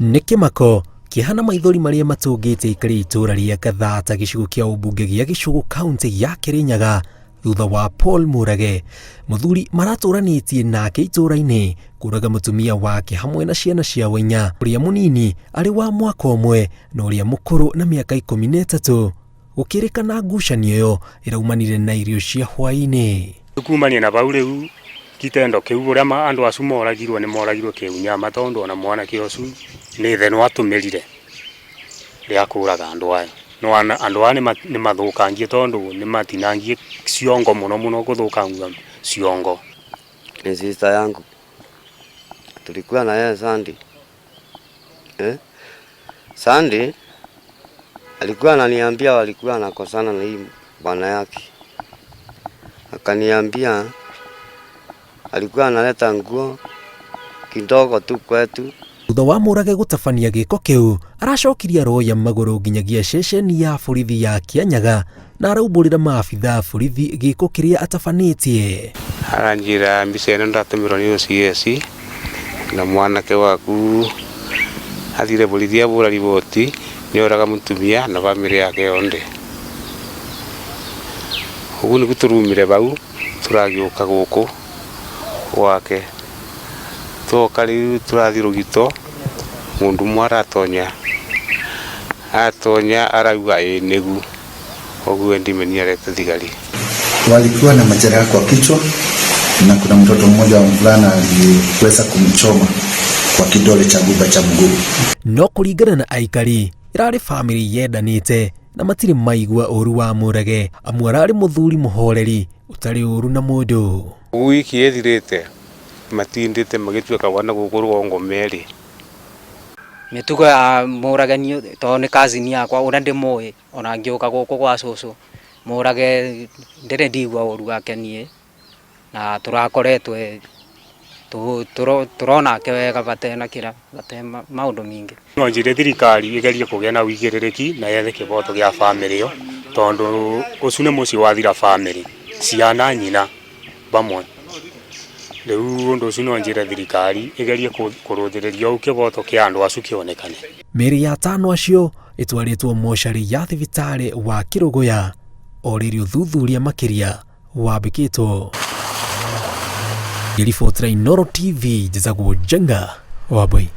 Nĩ kĩmako, kĩeha na maithori marĩa matũngĩte aikari a itũũra rĩa Gathata gĩcigo kĩa ũmbunge gĩa Gĩcũgũ kaunti ya Kĩrĩnyaga thutha wa Paul Mũrage mũthuri maratũranĩtie nake itũũra-inĩ kũraga mũtumia wake hamwe na ciana ciao inya, ũrĩa mũnini arĩ wa mwaka ũmwe na ũrĩa mũkũrũ na mĩaka 13. Gũkĩrĩkana ngucanio ĩyo ĩraumanire na irio cia hwaĩ-inĩ. Kumania na bau rĩu gĩtendo kĩu ũrĩa andũ acu moragirwo nĩ moragirwo kĩunyama tondũ ona mwanake ũcu nĩ ithe no atũmĩrire rĩa kũraga andũ aya. No andũ aya nĩ mathũkangie tondũ nĩ matinangie ciongo mũno mũno gũthũkangua ciongo. Ni sister yangu tulikuwa na yeye Sunday. Eh? Sunday alikuwa ananiambia walikuwa anakosana na hii bwana yake, akaniambia alikuwa analeta nguo kidogo tu kwetu. Thutha wa Mũrage gũtabania gĩko kĩu, aracokirie aroya magũrũ nginyagia ceceni ya borithi ya Kĩanyaga na araumbũrĩra maabitha a borithi gĩko kĩrĩa atabanĩtie. Aranjĩra mbica ĩno ndatũmĩrwo nĩ OCS na mwanake waku athire borithi abũra riboti nĩ oraga mũtumia na bamĩrĩ yake yonthe. Ũguo nĩguo tũrumire bau tũragĩũka gũkũ gwake. Twoka rĩu tũrathiĩ rũgito mũndũ ũmwe aratonya atonya arauga ĩĩ nĩgu ũguo ndimeni arete thigari. Walikuwa na majeraha kwa kichwa na kuna mtoto mmoja wa mvulana aliyeweza kumchoma kwa kidole cha gumba cha mguu. No kũringana na aikari ĩrarĩ bamĩrĩ yendanĩte na matirĩ maigua ũru wa Mũrage amu ararĩ mũthuri mũhoreri ũtarĩ ũru na mũndũ. Wiki ĩthirĩte matindĩte magĩtuĩka wana gũkũ rũgongo merĩ. Mĩtugo ya Mũrage niĩ tondũ nĩ cousin yakwa ũrĩa ndĩmũĩ ona ngĩũka gũkũ gwa cũcũ Mũrage ndĩrĩ ndigua ũru wake niĩ na tũrakoretwo tũronake wega batena kĩra bate maũndũ mingĩ. No njĩre thirikari ĩgerie kũgĩa na ũigĩrĩrĩki na yethe kĩboto gĩa bamĩrĩ ĩyo tondũ ũcio nĩ mũciĩ wathira bamĩrĩ ciana nyina bamwe. Rĩu ũndũ ũcio no njĩre thirikari ĩgerie kũrũthĩrĩria ũũ kĩboto kĩa andũ acu kĩonekane. Mĩĩrĩ ya atano acio ĩtwarĩtwo mocarĩ ya thibitarĩ wa Kĩrũgũya o rĩrĩ ũthuthuria makĩria wambĩkĩtwo. Ngĩribotera Inooro TV njĩtagwo Njenga Wambui.